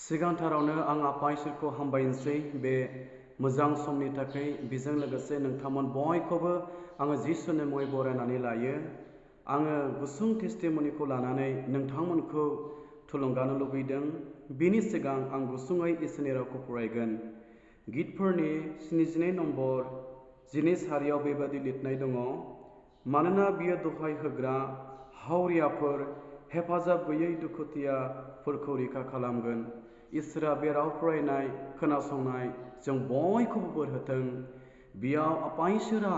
सिगांथारावनो आं आफा इसोरखौ हामबायनोसै बे मोजां समनि थाखाय बेजों लोगोसे नोंथांमोन बयखौबो आङो जिसुनि मुङै बरायनानै लायो। आङो गुसुं टेस्टिमनिखौ लानानै नोंथांमोनखौ थुलुंगानो लुबैदों। बिनि सिगां आं गुसुङै इसोरनि रावखौ फरायगोन। गितफोरनि 72 नम्बर 12 सारियाव बेबादि लिरनाय दङ, मानोना बियो दहाय होग्रा हावरियाफोर हेफाजाब गैयै दुखुथियाफोरखौ रैखा खालामगोन। इसोरा बे राव फरायनाय खोनासंनाय जों बयखौबो बोर होथों। बेयाव आफा इसोरा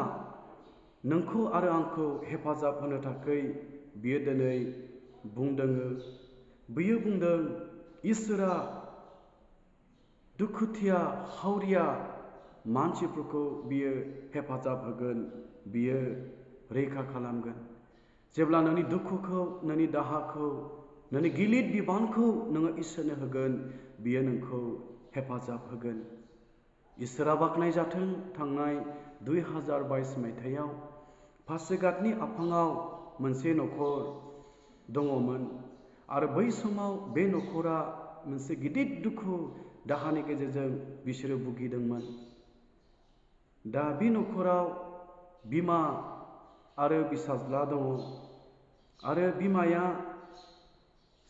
नोंखौ आरो आंखौ हेफाजाब होनो थाखाय बियो दिनै बुंदों। बियो बुंदों इसोरा दुखुथिया हावरिया मानसिफोरखौ बियो हेफाजाब होगोन, बियो रैखा खालामगोन। जेब्ला नोंनि दुखुखौ, नोंनि दाहाखौ, नोंनि गिलिर बिबानखौ नोङो इसोरनो होगोन, बियो नोंखौ हेफाजाब होगोन। इसोरा बाख्नाय जाथों। थांनाय 2022 मायथाइयाव पासिघाटनि आफाङाव मोनसे न'खर दङमोन आरो बै समाव बे न'खरा मोनसे गिदिर दुखु दाहानि गेजेरजों बिसोरो भुगिदोंमोन। दा बे न'खराव बिमा आरो फिसाज्ला दङ आरो बिमाया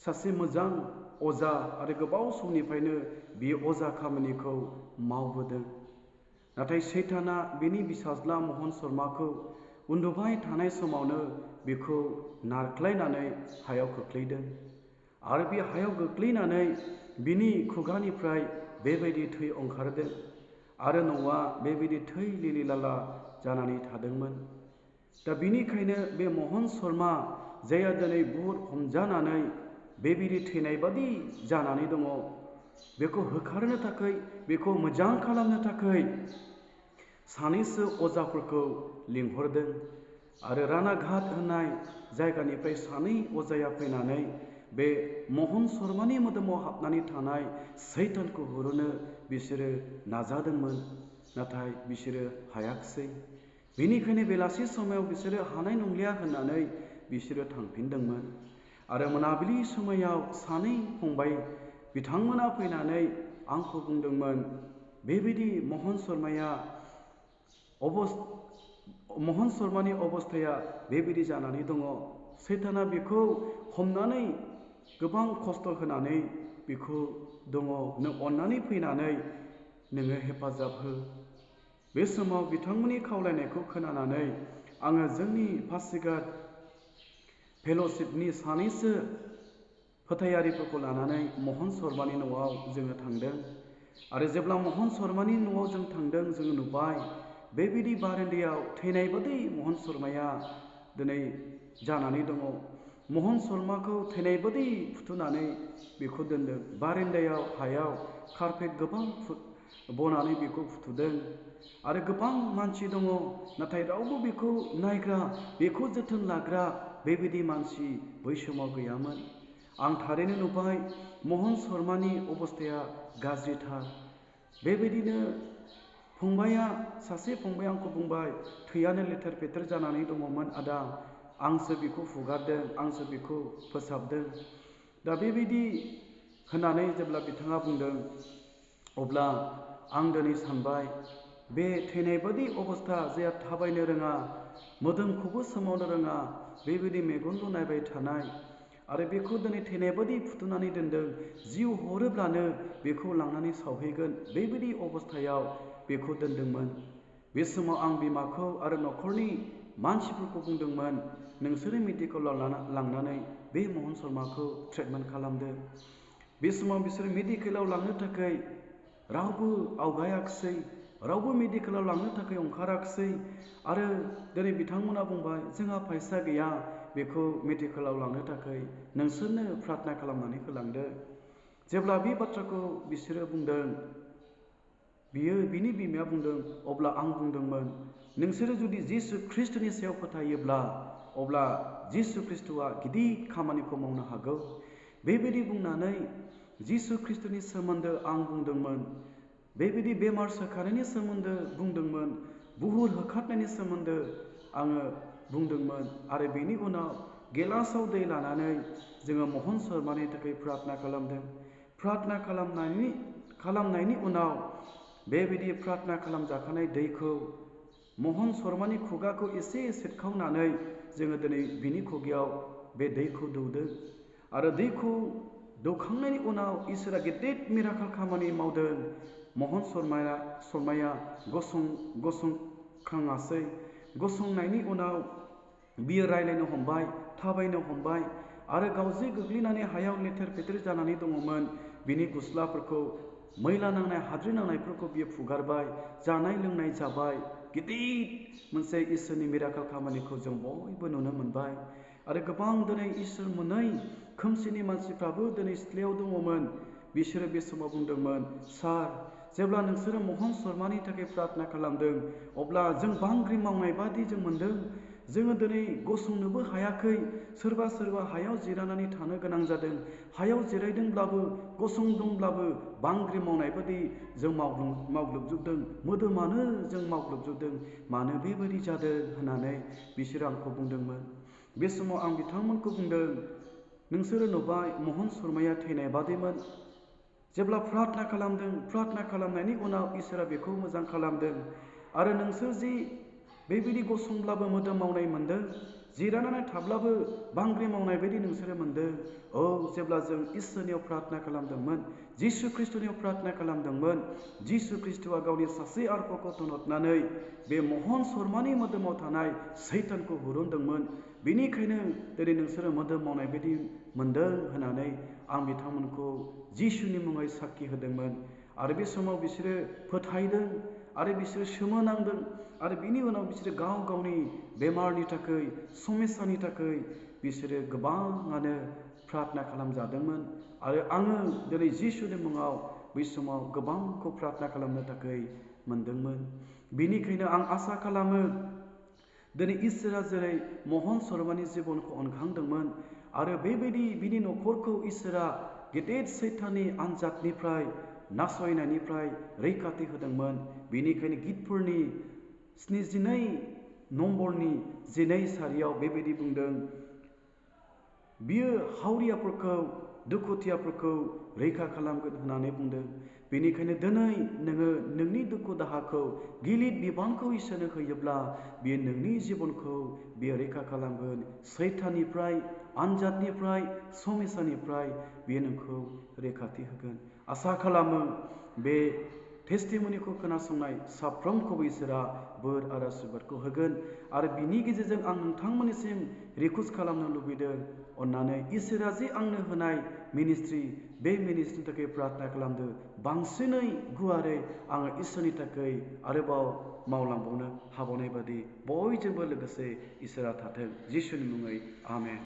सासे मोजां अजा आरो गोबाव समनिफ्रायनो बियो अजा खामानिखौ मावबोदों। नाथाय सैताना बिनि फिसाज्ला महन शर्माखौ उन्दुबाय थानाय समावनो बिखौ नारख्लायनानै हायाव खोख्लैदों आरो बे हायाव गोग्लैनानै बिनि खुगानिफ्राय बेबायदि थै ओंखारदों आरो न'आ बेबायदि थै लिलिलाला जानानै थादोंमोन। दा बिनिखायनो बे महन शर्मा जायहा दिनै बुहुत हमजानानै बेबायदि थैनाय बादि जानानै दङ, बेखौ होखारनो थाखाय, बेखौ मोजां खालामनो थाखाय सानैसो अजाफोरखौ लिंहरदों आरो रानाघाट होननाय जायगानिफ्राय सानै अजाया फैनानै बे महन शर्मानि मोदोमाव हाबनानै थानाय सैतानखौ होरनो बिसोरो नाजादोंमोन, नाथाय बिसोरो हायाखिसै। बेनिखायनो बेलासि समाव बिसोरो हानाय नंलिया होननानै बिसोरो थांफिनदोंमोन आरो मोनाबिलि समायाव सानै फंबाय बिथांमोना फैनानै आंखौ बुंदोंमोन, बेबायदि महन शर्मानि अबस्थाया बेबायदि जानानै दङ, सैताना बेखौ हमनानै गोबां खस्थ' होनानै बेखौ दङ, नों अन्नानै फैनानै नोङो हेफाजाब हो। बे समाव बिथांमोननि खावलायनायखौ खोनानानै आङो जोंनि पासिघाट फेल'शिपनि सानैसो फोथायारिफोरखौ लानानै महन शर्मानि न'आव जोङो थांदों आरो जेब्ला महन शर्मानि न'आव जों थांदों, जोङो नुबाय बेबायदि बारान्दायाव थैनाय बादि महन शर्माया दिनै जानानै दङ। महन शर्माखौ थैनाय बादि फुथुनानै बेखौ दोनदों। बारान्दायाव हायाव कारपेट गोबां बनानै बेखौ फुथुदों आरो गोबां मानसि दङ, नाथाय रावबो बेखौ नायग्रा, बेखौ जोथोन लाग्रा बेबायदि मानसि बै समाव गैयामोन। आं थारैनो नुबाय महन शर्मानि अबस्थाया गाज्रिथार। बेबायदिनो सासे फंबाया आंखौ बुंबाय, थैयानो लेथेर फेथेर जानानै दङमोन आदा, आंसो बेखौ हुगारदों, आंसो बेखौ फोसाबदों। दा बेबायदि होननानै जेब्ला बिथाङा बुंदों, अब्ला आं दिनै सानबाय, बे थैनाय बादि अबस्था, जायहा थाबायनो रोङा, मोदोमखौबो सोमावनो रोङा, बेबायदि मेगनल' नायबाय थानाय आरो बेखौ दिनै थैनाय बादि फुथुनानै दोनदों, जिउ हरोब्लानो बेखौ लांनानै सावहैगोन, बेबायदि अबस्थायाव बेखौ दोनदोंमोन। बे समाव आं बिमाखौ आरो न'खरनि मानसिफोरखौ बुंदोंमोन, नोंसोरो मेडिकेलाव लांनानै बे महन शर्माखौ ट्रिटमेन्ट खालामदो। बे समाव बिसोर मेडिकेलाव लांनो थाखाय रावबो आवगायाखिसै, रावबो मेडिकेलाव लांनो थाखाय ओंखाराखिसै आरो दिनै बिथांमोना बुंबाय, जोंहा फैसा गैया बेखौ मेडिकेलाव लांनो थाखाय, नोंसोरनो प्रार्थना खालामनानै होलांदो। जेब्ला बे बाथ्राखौ बिसोरो बुंदों, बिनि बिमाया बुंदों, अब्ला आं बुंदोंमोन, नोंसोरो जुदि जिसु ख्रिस्ट'नि सायाव फोथायोब्ला अब्ला जिसु ख्रिस्ट'आ गिदिर खामानिखौ मावनो हागौ। बेबायदि बुंनानै जिसु ख्रिस्ट'नि सोमोन्दो आं बुंदोंमोन, बेबायदि बेमार सोखानायनि सोमोन्दो बुंदोंमोन, बुहुत होखारनायनि सोमोन्दो आङो बुंदोंमोन आरो बेनि उनाव गिलासाव दै लानानै जोङो महन शर्मानि थाखाय प्रार्थना खालामदों। प्रार्थना खालामनायनि उनाव बेबायदि प्रार्थना खालामजाखानाय दैखौ महन शर्मानि खुगाखौ एसे सेबखावनानै जोङो दिनै बिनि खुगायाव बे दैखौ दौदों आरो दैखौ दौखांनायनि उनाव इसोरा गेदेर मिराकल खामानि मावदों। महन शर्माया गसंखाङासै। गसंनायनि उनाव बियो रायलायनो हमबाय, थाबायनो हमबाय आरो गावजे गोग्लैनानै हायाव लेथेर फेथेर जानानै दङमोन बिनि गस्लाफोरखौ मैला नांनाय हाद्रि नांनायफोरखौ बियो फुगारबाय, जानाय लोंनाय जाबाय। गिदिर मोनसे इसोरनि मिराकल खामानिखौ जों बयबो नुनो मोनबाय आरो गोबां दिनै इसोर मोनै खोमसिनि मानसिफ्राबो दिनै सिथ्लायाव दङमोन। बिसोरो बे समाव बुंदोंमोन, सार, जेब्ला नोंसोरो महन शर्मानि थाखाय प्रार्थना खालामदों अब्ला जों बांग्रि मावनाय बादि जों मोनदों। जोङो दिनै गसंनोबो हायाखै, सोरबा हायाव जिरायनानै थानो गोनां जादों। हायाव जिरायदोंब्लाबो गसंदोंब्लाबो बांग्रि मावनाय बादि जों मावग्लोबजोबदों, मोदोमानो जों मावग्लोबजोबदों। मानो बेबायदि जादों होननानै बिसोरो आंखौ बुंदोंमोन। बे समाव आं बिथांमोनखौ बुंदों, नोंसोरो नुबाय महन शर्माया थैनाय बादिमोन। जेब्ला प्रार्थना खालामदों, प्रार्थना खालामनायनि उनाव इसोरा बेखौ मोजां खालामदों आरो नोंसोर जि बेबायदि गसंब्लाबो मोदोम मावनाय मोन्दों, जिरायनानै थाब्लाबो बांग्रि मावनाय बायदि नोंसोरो मोन्दों। औ, जेब्ला जों इसोरनियाव प्रार्थना खालामदोंमोन, जिसु ख्रिस्ट'नियाव प्रार्थना खालामदोंमोन, जिसु ख्रिस्ट'आ गावनि सासे आत्माखौ थनहरनानै बे महन शर्मानि मोदोमाव थानाय सैतानखौ हुरुनदोंमोन। बेनिखायनो दिनै नोंसोरो मोदोम मावनाय बायदि मोन्दों होननानै आं बिथांमोनखौ जिसुनि मुङै साखि होदोंमोन आरो बे समाव बिसोरो फोथायदों आरो बिसोरो सोमोनांदों आरो बिनि उनाव बिसोरो गाव गावनि बेमारनि थाखाय, समस्यानि थाखाय बिसोरो गोबाङानो प्रार्थना खालामजादोंमोन आरो आङो दिनै जिसुनि मुङाव बै समाव गोबांखौ प्रार्थना खालामनो थाखाय मोनदोंमोन। बेनिखायनो आं आसा खालामो दिनै इसोरा जेरै महन शर्मानि जिबनखौ अनखांदोंमोन आरो बेबायदि बिनि न'खरखौ इसोरा गेदेर सैताननि आनजादनिफ्राय, नासयनायनिफ्राय रैखाथि होदोंमोन। बेनिखायनो गितफोरनि 72 नम्बरनि 12 सारियाव बेबायदि बुंदों, बियो हावरियाफोरखौ, दुखुथियाफोरखौ रैखा खालामगोन होननानै बुंदों। बेनिखायनो दिनै नोङो नोंनि दुखु दाहाखौ, गिलिर बिबानखौ इसोरनो होयोब्ला बियो नोंनि जिबनखौ बियो रैखा खालामगोन। सैताननिफ्राय, आनजादनिफ्राय, समस्यानिफ्राय बियो नोंखौ रैखाथि होगोन। आसा खालामो बे टेस्टिमनिखौ खोनासंनाय साफ्रोमखौबो इसोरा बोर आरो आशीर्बादखौ होगोन आरो बिनि गेजेरजों आं नोंथांमोननिसिम रिकुवेस्ट खालामनो लुबैदों, अन्नानै इसोरा जे आंनो होनाय मिनिस्ट्रि, बे मिनिस्ट्रिनि थाखाय प्रार्थना खालामदो। बांसिनै गुवारै आङो इसोरनि थाखाय आरोबाव मावलांबावनो हाबावनाय बादि बयजोंबो लोगोसे इसोरा थाथों। जिसुनि मुङै आमेन।